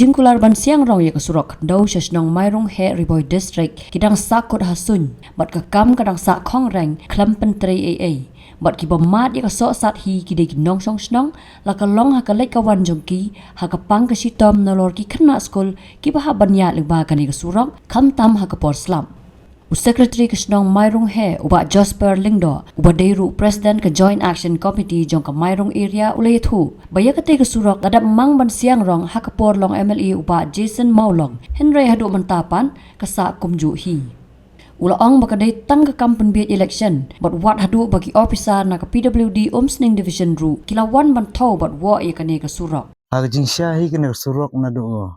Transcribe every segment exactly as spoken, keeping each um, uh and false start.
Jingkular ban siang rong ïa ka surok khyndew sha shnong Mairung Heh, Ri Bhoi District, ki dang sah kut ha suiñ, bad ka kam ka dang sah khong reng khlem pyntrei ei ei. Bad kiba mad ïa ka sohsat hi ki dei ki nongshong shnong, la ka long ha ka leit ka wan jong ki, ha ka pang ka shitom nalor ki khynnah skul kiba hap ban ïaid lyngba kane ka surok, khamtam ha ka por slap. U Secretary ka shnong Mairung Heh, u Bah Jasper Lyngdoh, uba dei ruh President ka Joint Action Committee jong ka Mairung Area, u la ïathuh ba ïa katei ka surok la dep mang ban siang rong ha ka por long M L A u Bah Jason Mawlong, hynrei haduh mynta pat ka sah kumjuh hi. U la ong ba ka dei tang ka kam pynbiej election, bad wat haduh ba ki ophisar na ka P W D Umsning Division ruh ki la wan ban thew bad wad ïa kane ka surok. Ha ka jingshisha hi kane ka surok naduh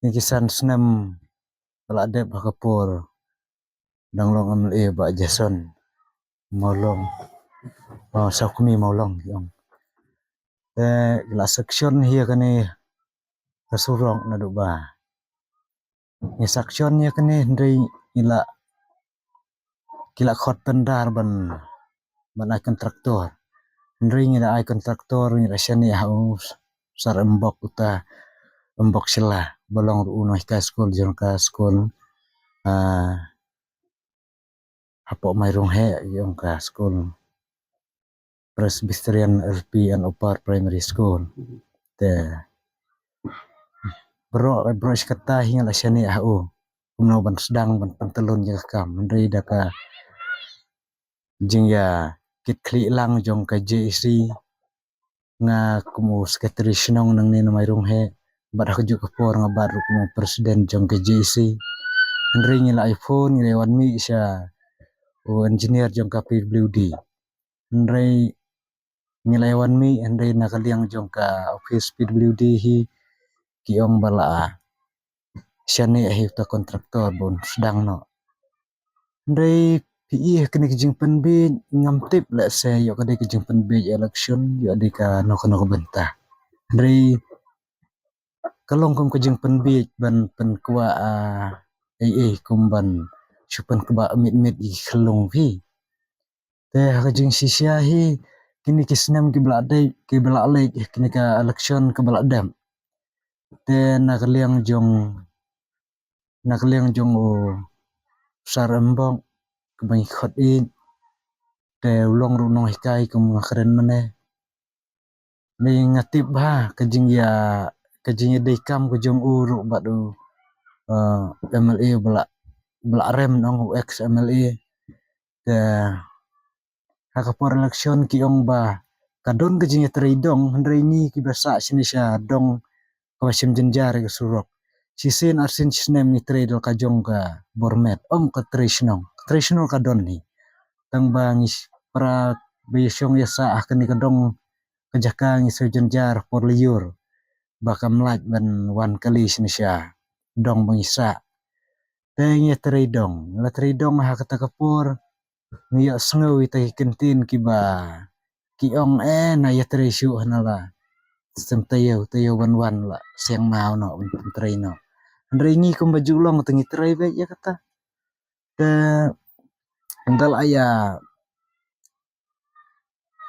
ïa ki san snem ba la dep ha ka por dang long M L A Bah Jason Mawlong, oh, Sawkmie Mawlong ki ong. Te la sanction hi ïa kane ka surok naduh ba ngi sanction ïa kane, hynrei ngi la, ki la khot tender ban, ban ai contractor. Hynrei ngi la ai contractor, ngi la shaniah ha u Sar Embok, uta Embok Shylla, ba long ruh u nonghikai skul jong ka skul, ah, hapoh Mairung Heh, ïa ka skul Presbyterian L P and Upper Primary School. Te baroh, baroh shi katta hi nga la shaniah ha u kumno ban sdang ban pyntyllun ïa ka kam, hynrei da ka jingïakitkhlieh lang jong ka J A C, nga kum u secretary shnong nangne na Mairung Heh, bad ha kajuh ka por nga bat ruh kum u president jong ka J A C. Hynrei ngi la ai phone, ngi la ai wan mih sha u engineer jong ka P W D. Hynrei ngi la ai wan mih, hynrei na ka liang jong ka office P W D hi ki ong ba la shaniah hi uta contractor ban sdang noh. Hynrei phi i ha kane ka jingpynbiej, ngam tip lehse ïoh ka dei ka jingpynbiej election, ïoh dei kano kano ka bynta. Hynrei ka long kum ka jingpynbiej ban pynkwah, ah, ei ei kum ban shu pynkwah mit mit ïa ki khyllung phi. Te ha ka jingshisha hi, kine ki snem kiba la dei, kiba la leit, kine ka election kaba la dep, te na ka liang jong, na ka liang jong u Sar Embok kaba ngi khot ïeit, te u long ruh u nonghikai kum nga kren mynne. Ni nga tip ba ka jingïa, ka jingïadei kam ka jong u ruh bad u, eh, M L A ba la, ba la rem, nong u ex M L A. Te ha ka por election ki ong ba ka don ka jingïatrei dong, hynrei ngi kiba sah shane sha dong kaba shim jynjar ïa ka surok, shisien arsien shisnem ngi trei da la ka jong ka bor met, ym ka trei shnong. Ka trei shnong ka don hi. Tang ba ngi para ba ïashong ïasah ha kane ka dong ka jaka ngi shu jynjar por lyiur ba kam lah ban wan kali shane sha dong ba ngi sah. Te ngi ïatrei dong, la trei dong ha kata ka por, ngi ïohsngew ïa kita ki kyntien kiba ki ong, eh, na ïatrei shuh hana la. Stem taïew, taïew ban wan la seng maw noh, ban pyntrei noh. Hynrei ngi kumba ju long te ngi trei beit ïa kata. Te ynda la ïa,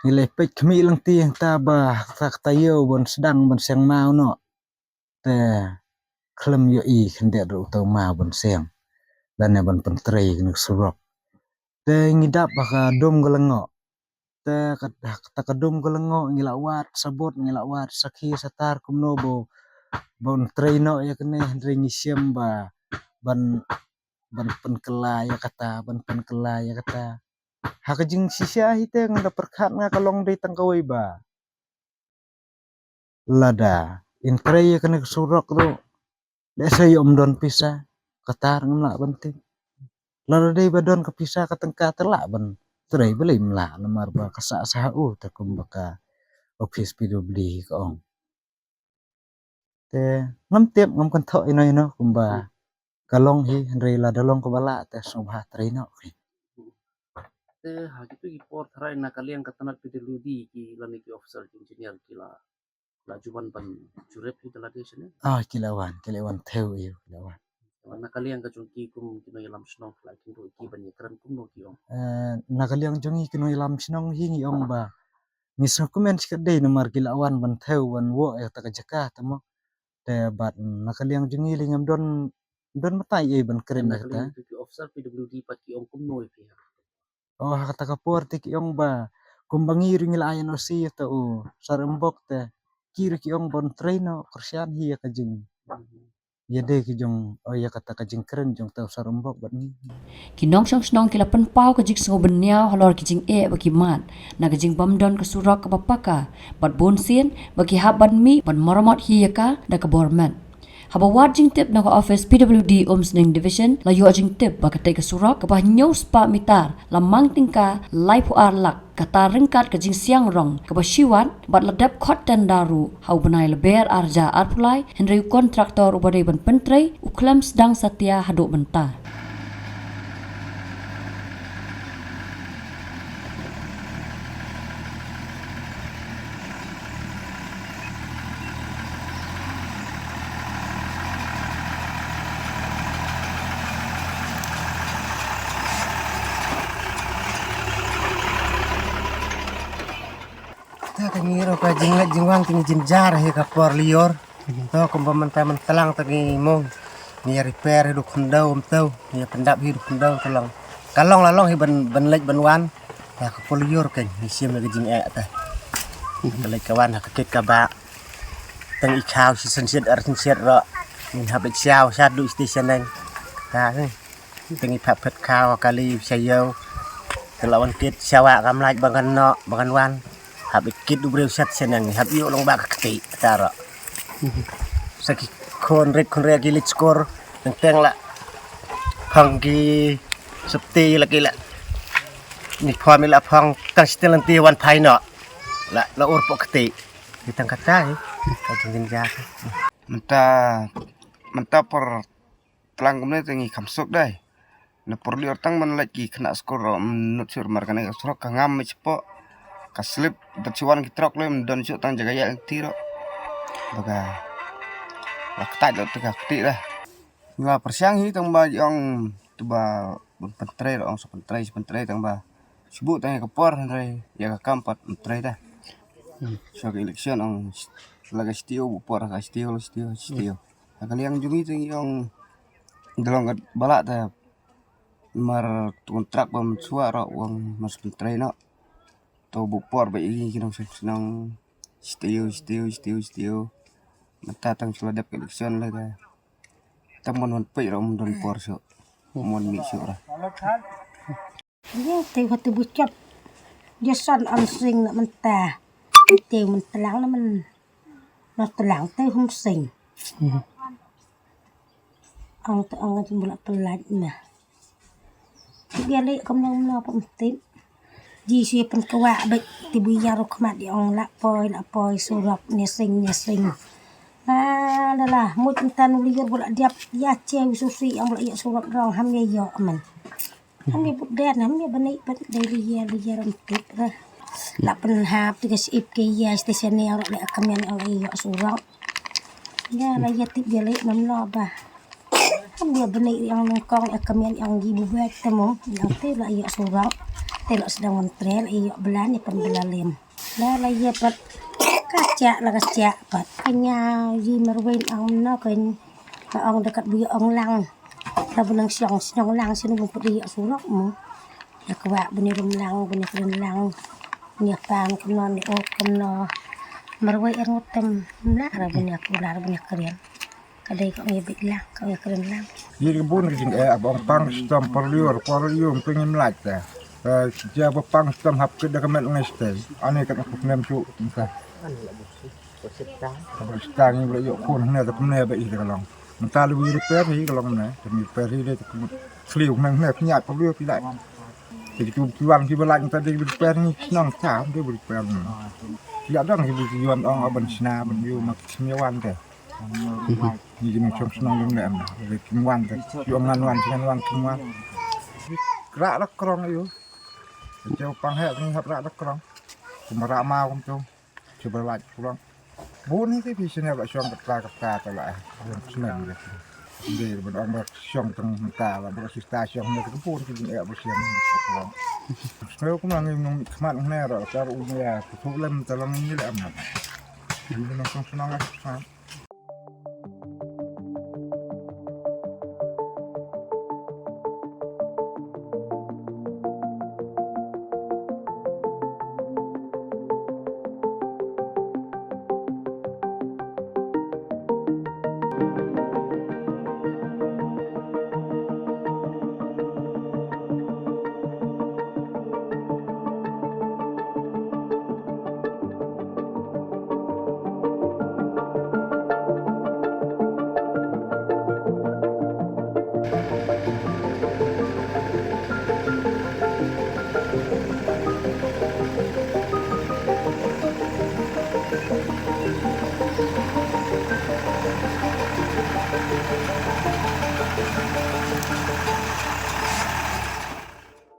ngi leh peit khmih lynti hangta ba kata ka taïew ban sdang ban seng maw noh. Te khlem ïohi khyndiat ruh uta u maw ban seng lane ban pyntrei kane ka surok. Te ngi dap ha ka dum ka lyngngoh. Te ka, kata ka dum ka lyngngoh ngi la wad sabut, ngi la wad sakhi satar kumno ba, ban trei noh ïa kane, hynrei ngi shem ba ban, ban pynkylla ïa kata, ban pynkylla ïa kata. Ha ka jingshisha hi te nga da pyrkhat nga ka long dei tang kawei ba lada yn trei ïa kane ka surok ruh, lehse ym don pisa, kata ruh ngam lah ban tip. Lada dei ba don ka pisa ka tyngka te lah ban trei, balei ym lah, namar ba ka sah sah u te kumba ka office P W D ka ong. Te ngam tip, ngam kynthoh ïano ïano kumba ka long hi, hynrei lada long kaba lah te sngewbha trei noh. Te ha kitu ki por tharai na ka liang ka tnat P W D ki lane ki officer ki engineer ki la, la ju wan ban jurip hi da lade shane? Ah, ki la wan, ki la wan thew ïa u, ki la wan. Na ka liang ka jong ki kum ki nongïalam shnong ki la kynduh ki ban ïakren kumno ki ong? Eh, na ka liang jong ngi ki nongïalam shnong hi ngi ong ba ngi sngewkmen shikatdei namar ki la wan ban thew ban wad ïa kata ka jaka te mo. Te bad na ka liang jong ngi lei ngam don, don mynta ei ei ban kren na kata. Ki officer P W D pat ki ong kumno ïa phi? Oh, ha kata ka por te ki ong ba kumba ngi ruh ngi la ai N O C ïa uta u Sar Embok te ki ruh ki ong ban trei noh, kyrshan hi ïa ka jing, ïa dei ki jong, oh, ïa kata ka jingkren jong uta u Sar Embok bad ngi. Ki nongshong shnong ki la pynpaw ka jingsngewbha bniaw halor ki jingeh ba ki mad na ka jingbym don ka surok kaba paka, bad bun sien ba ki hap ban mih ban maramot hi ïa ka da ka bor met. Haba wad jingtip na ka office P W D Umsning Division, la ïoh jingtip ba katei ka surok kaba hynñiew spah mitar la mang tyngka laiphew ar lak, kata ryngkat ka jingsiang rong kaba shiwat, bad la dep khot tender ruh ha u bnai Lber arhajar arphew lai, hynrei u kontraktor uba dei ban pyntrei u khlem sdang satia haduh mynta. Ta ka ngi ruh ka jingleit jingwan ka ngi jynjar hi ka por lyiur. To kumba mynta mynta lang ta ngi mong. Ngi ïa repair hi duk khyndew, mynta ngi ïa pyndap hi duk khyndew, ta long. Ka long la long hi ban, ban leit ban wan. Ta ka por lyiur ka ngi shim ka jingeh ta. Ka leit ka wan ha ka kit ka bah. Tang i khaw shi sien siat ar sien siat ruh. Ngi hap leit shaw sha du station neng. Ta hi. Tang i phah phet khaw kali sha ïew. Te la wan kit shawa kam lait ba ngan noh ba ngan wan. Hap i kit u briew shat sha nang, hap ïoh long ba ka kti ta ruh. Sa ki khun rit khun rit ki leit skul, teng teng la phong ki sopti la ki la. Ni phong mi la phong tang stil nanti wan phai noh. La, la ur pok kti. Ki tang kata hi. Ka jing jing ja. Mynta, mynta por tlang kumne te ngi kham suk dei. Na por lyiur tang ban leit ki khynnah skul ruh mynta shuh mar kane ka surok ka ngam mih shapoh. Ka slip, da shu wan ki trok lei, ym don shuh tang jaka ïaid lynti ruh. Ba ka, ba kata ruh te ka kti dei. Nga pyrshang hi tang ba ong te ba ban pyntrei ruh, ong sa pyntrei, sa pyntrei tang ba. Shu buh tang ïa ka por hynrei ïa ka kam pat ym trei dei. Sha ka election ong la ka S T O buh por, ka S T O, la S T O, S T O. Ha ka liang jong ngi te ngi ong da long kat ba lah te mar tu kontrak ba mynshuwa ruh u ong mar sa pyntrei noh. To buh por ba ïa ngi ki nongshong shnong. S T O, S T O, S T O, S T O. Mynta tang shu la dep ka election lei te. Tang mon wan peit ruh ym don por shuh. Mon mih shuh ruh. Ïa te ha te buh chot. Ïa son on sing na mynta. Te mynta lang na myn. Na tlang te hum sing. Ong te ong te bula pelat na. Te bia leh kumno kumno pun tip. Ji shu pynkwah bad te bia ruh khmat ïa ong la poi la poi surok ne sing ne sing. La la la mut mynta u lyiur bula diap ïa che u susi ong bula ïa surok rong ham ïa ïoh man. Ham ïa bud den ham ïa bani pat dei ri ïa ri ïa ram tip re. La pynhap te ka sip ke ïa station ne ong le kmen ong ïa surok. Ïa la ïa tip ïa leh mam lo ba. Kan ïa bani ïa ong nyngkong ïa kmen ïa ong gi bubat te mo ïa te la ïa surok. Te la sdang wan trel ïa blan ïa pan bela lem. La la ïa pat ka cha la ka cha pat ka nya yi marwei ong no ka ong dekat bu ïa ong lang. La bu nang siong siong lang sini bu put ïa surok mo. Ïa kwah bani rum lang bani kren lang. Ïa pan kumno ni o kumno. Marwei er ngutem la ra bani aku la ra bani kren. Ka dei ka ong ïa bit lang ka ong ïa kren lang. Ïa ka bun ka jingeh ba ong pang stom por lyiur por lyiur ym pyngi mlait te. Te sia ba pang stom hap kit da ka met ngai stei. Ani ka na ku snem shu mynta. Ka ba sta ngi ba ïoh khun hne da kumne ba i da ka long. Mynta lu repair hi ka long ne. Te ngi repair hi de te kum khliu hne hne pynïaid por lyiur phi lait. Te ki tu ki wan ki ba lait mynta de repair ngi shnong ta de repair ngi. Ïa dang ki bu ki wan ong ban sna ban ïoh mak sna wan te. Ni jing shong shnong lum ne em. Ri kim wan te. Yu ong ngan wan ngan wan kim wan. Rak rak krong yu. Jauh pang hek ni hap rak rak krong. Kum rak mau kum tu. Cuba lak krong. Bu ni te pi sini rak shong kata kata te la. Yang smen de. Ni ban ong rak shong teng ta la rak sista shong ni ke pun ke jing ek bersih. Sngeu kum ngi nong khmat ne rak tar u ne ya. Ku lem te long ni le em. Ni nong shong shnong rak.